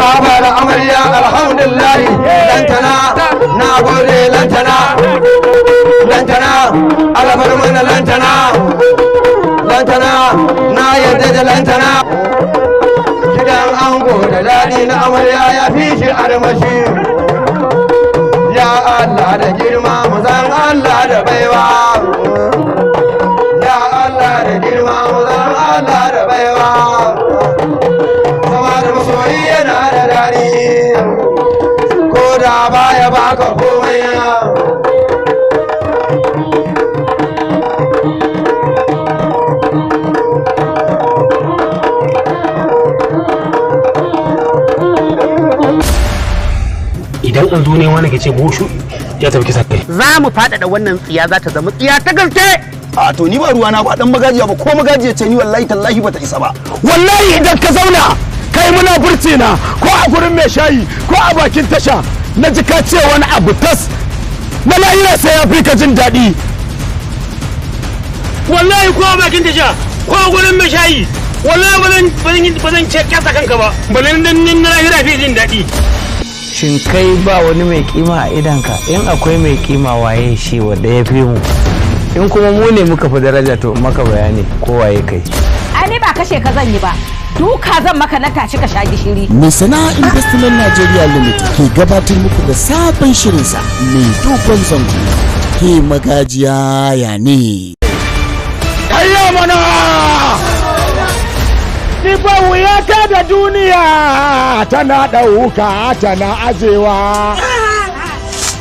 Babar amarya, alhamdulillah. Lantana, na gode lantana. Lantana, alabar mana lantana. Lantana, na yarda da lantana. Gidan ango da daɗi, na amarya ya fi shi armashi. Ya Allah da girma, muzan Allah da baiwa. Ya Allah da girma, muzan Allah da baiwa. Zama da masoyi yana da daɗi, ko da baya baka komai. Idan an zo ne wani ke ce boshu ya tafi kisa kai. Za mu faɗaɗa wannan tsiya, za ta zama tsiya ta gaske. A to, ni ba ruwana ba dan magajiya ba, ko magajiya ce ni, wallahi tallahi bata isa ba. Wallahi idan ka zauna kai muna burce na, ko a gurin mai shayi ko a bakin tasha, na ji ka ce wani abu tas na lahira, sai ya fi ka jin daɗi. Wallahi ko a bakin tasha ko a gurin mai shayi, wallahi ba zan ce kyasa kanka ba, balin dan na lahira fi jin daɗi. Shin kai ba wani mai kima a idanka? In akwai mai kima, waye shi wanda ya fi mu? In kuma mu ne muka fi daraja, to maka bayani ko waye kai. Ai ni ba kashe ka zan yi ba, duka zan maka na tashi ka sha gishiri. Mai Sana'a Investment Nigeria Limited ke gabatar muku da sabon shirinsa mai dogon zango, Ke Magajiya Ya Ne. Hayya mana! Ni ba wuyata da duniya, tana ɗauka tana ajewa.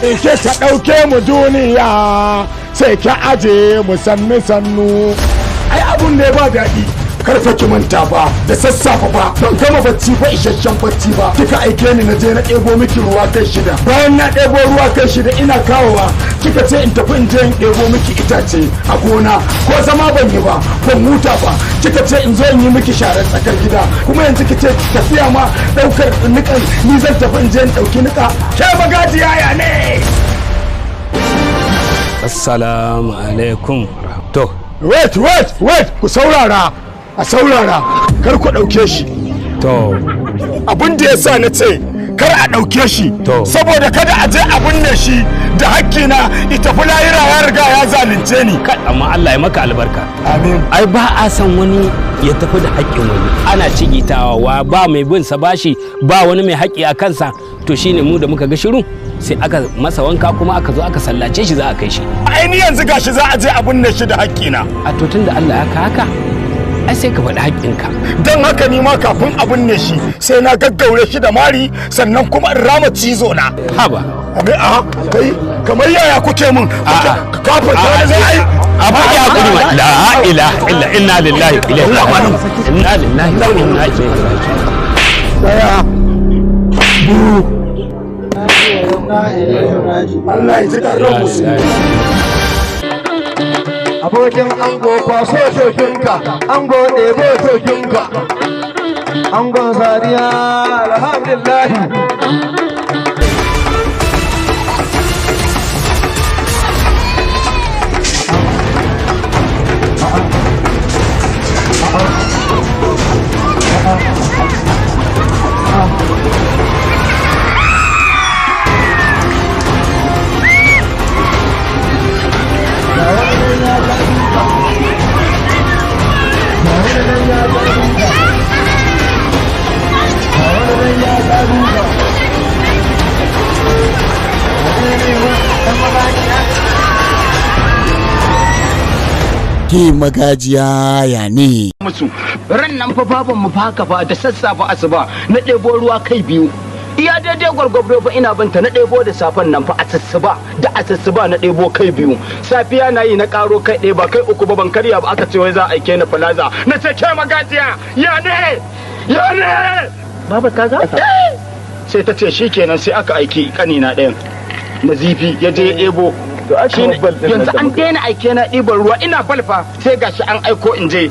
In ke ta ɗauke mu duniya, sai ki aje mu sannu sannu. Ai abun ne ba daɗi. Karfa ki manta ba, da sassafe ba ban gama bacci ba, isasshen bacci ba, kika aike ni na je na ɗebo miki ruwa kai 6. Bayan na ɗebo ruwa kai 6, ina kawowa kika ce in tafi in je in ɗebo miki itace a gona. Ko zama ban yi ba, ban huta ba, kika ce in zo in yi miki sharar tsakar gida. Kuma yanzu kice tafiya ma ɗaukar niƙan, ni zan tafi in je in ɗauki niƙa. Ke magajiya ya ne? Assalamu alaikum. To. Wait, wait, wait, ku saurara, a saurara, kar ku ɗauke shi. To. Abin da ya sa na ce kar a ɗauke shi, To. saboda kada a je a binne shi da hakkina, ita fi lahira ya riga ya zalunce ni. Kai, amma Allah ya maka albarka. Amin. Ai ba a san wani ya tafi da haƙƙin wani, ana cigitawa wa ba mai bin sa bashi, ba wani mai haƙƙi a kansa. To shine mu da muka ga shiru, sai aka masa wanka, kuma aka zo aka sallace shi, za a kai shi. Ai ni yanzu gashi za a je a binne shi da hakkina. A to, tun da Allah ya ka haka, ai sai ka faɗi haƙƙinka. Don haka ni ma kafin a binne shi sai na gaggaure shi da mari, sannan kuma in rama cizo na. Haba. Amin. A kai, kamar yaya kuke mun kafin ta zai ai A faɗi hakuri ma. La ilaha illa, inna lillahi wa inna lillahi wa inna ilaihi raji'un. Daya, biyu. Allah ya ji ƙarfin musulmi. Abokin ango, kwaso shokinka. Ango, ɗebo shokinka. Angon Sadiya, alhamdulillahi. Ke Magajiya Ya Ne. Musu ran nan fa, baban mu fa haka fa, da sassafe asuba na ɗebo ruwa kai 2, iya daidai gwargwado fa ina binta, na ɗebo da safen nan fa, asusuba da asusuba na ɗebo kai 2. Safiya na yi na ƙaro kai 1, ba kai 3 ba. Ban karya ba aka ce wai za a aike ni plaza. Na ce, "Ke magajiya ya ne? Ya ne baba kaza?" Sai ta ce shikenan. Sai aka aiki kanina ɗayan, Nazifi, ya je ya ɗebo. Yanzu an daina aike na ɗiban ruwa, ina balfa sai gashi an aiko in je.